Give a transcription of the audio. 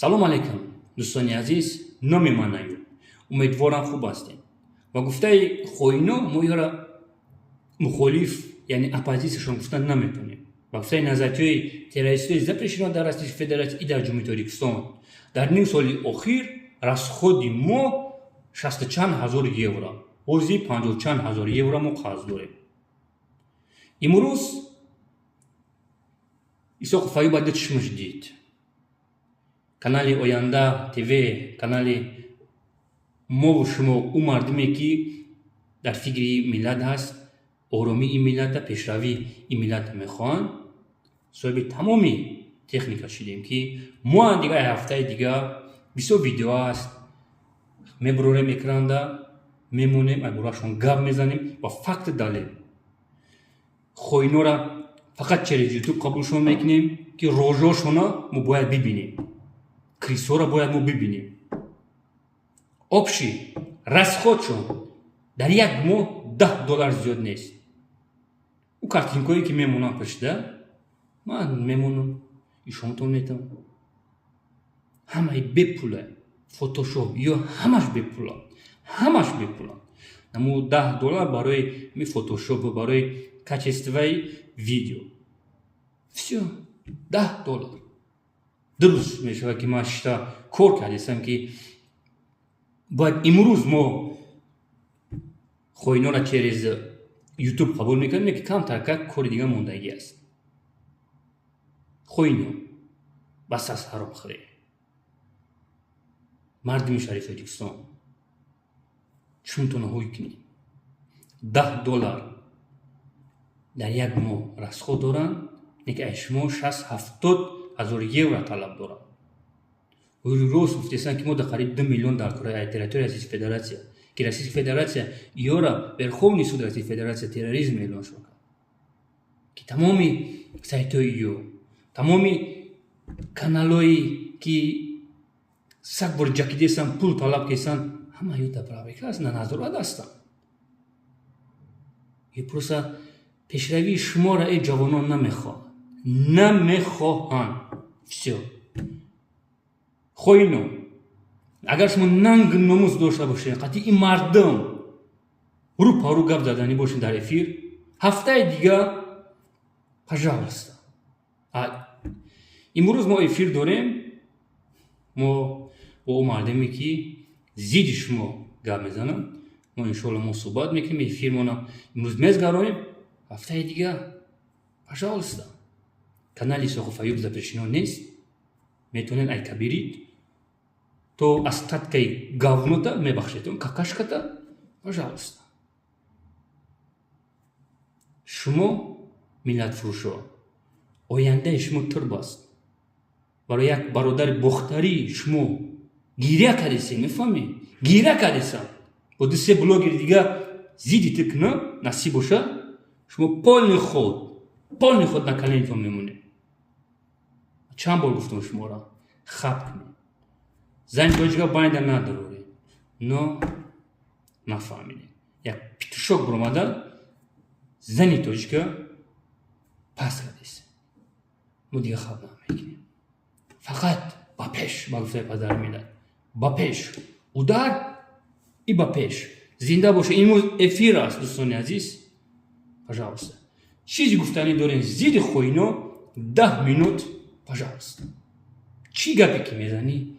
Салом алейкум, дӯстони азиз. Номи ман Аюб. Умедворам, хуб ҳастем. Ва гуфтаи хоино, мо ёра мухолиф, яъне оппозитсияшон гуфта наметонем. Ба гуфтаи назарияҳои террористҳои запрещено дар Российской Федерация и дар Ҷумҳурии Тоҷикистон, дар ним соли охир расходи мо шасту чанд ҳазор евро, ҳозир панҷоҳу чанд ҳазор евро мо қарз дорем. Имрӯз Исоқов Аюб ду чишмаш дид. Канали Оянда ТВ, канали мову шумо, ӯ мардуме, ки дар фикри миллат ҳаст, оромии миллата, пешравии ин миллата мехоҳанд, соҳиби тамоми техника шудем, ки мо дига ҳафтаи дига бисёр видео ҳаст, мебурорем экранда, мемонем, айборашон гап мезанем ва факту далел. Хоинора фақат через Ютуб қабулшон мекунем, ки рожошона мо бояд бибинем, крысора бояд мо бибинем. Общий расходшон дар як моҳ 10 доллар зиёд нест. Ӯ картинкое, ки мемонам пушта, ман мемонам, ишонтон метавон, ҳамаи бепула. Фотошоп ё ҳамаш бепула, ҳамаш бепула. Наму 10 доллар барои ми фотошоп, барои качествои видео, всё, 10 доллар. 2 рӯз мешавад, ки ман шита кор кардистам, ки бояд имрӯз мо хоинора через Ютуб қабул мекардем, ки камтар кори дига мондагӣ аст. Хоино, бас аз ҳаромхӯрӣ. Мардуми шарифи Тоҷикистон, чунтона ҳуй кунед. 10 доллар дар як моҳ расход доранд, не ки аз шумо 60-70 ҳазор евро талаб доранд. Рост гуфтестанд, ки мо дар қариб 2 миллион дар территорияи Российской Федерация, ки Российская Федерация ёра Верховный суд Российской Федерация терроризм эълон шуд кард, ки тамоми сайтҳои ё тамоми каналҳое, ки саг бор ҷакидесанд, пул талаб кесанд, ҳама ё дар проверка аст, на назорат ҳастанд. Ё просто пешравии шуморо, эй ҷавонон, намехоҳанд, намехоҳанд, всё. Хоино, агар шумо нанг номус дошта бошед, қатъи ин мардум рӯ па рӯ гап заданӣ бошед дар эфир ҳафтаи дига, пожалуйста. Имрӯз мо эфир дорем. Мо бо ӯ мардуме, ки зидди шумо гап мезананд, мо, иншоалло, мо суҳбат мекунем. Эфирмона имрӯз мезгаронем, ҳафтаи дига, пожалуйста. Канали Исоқов Аюб запрещено нест, метавонед ай кабирит то остаткаи говнота, мебахшед, какашката, пожалуйста. Шумо миллатфурӯшо, ояндаи шумо турб аст. Барои як бародари бохтарӣ шумо гиря кардесем, мефаҳмӣ? Гиря кардесам бо ду се блогери дига зидди ту кунам, насиб боша, шумо полный ход, полный ход на коленитон мемонед. Чанд бор гуфтам шуморо, хаб кунед, зани тоҷика байнда надороред, но нафаҳмидед. Як петушок биромада, зани тоҷика пас кардест. Мо дига хаб намекунем, фақат ба пеш. Ба гуфтаи падари миллат, ба пеш, удар и ба пеш. Зинда боша. Имрӯз эфир аст, дӯстони азиз, пожалуйста. Чизи гуфтанӣ дорем зидди хоино, 10 минут, пожалуйста. Чӣ гапе ки мезанӣ.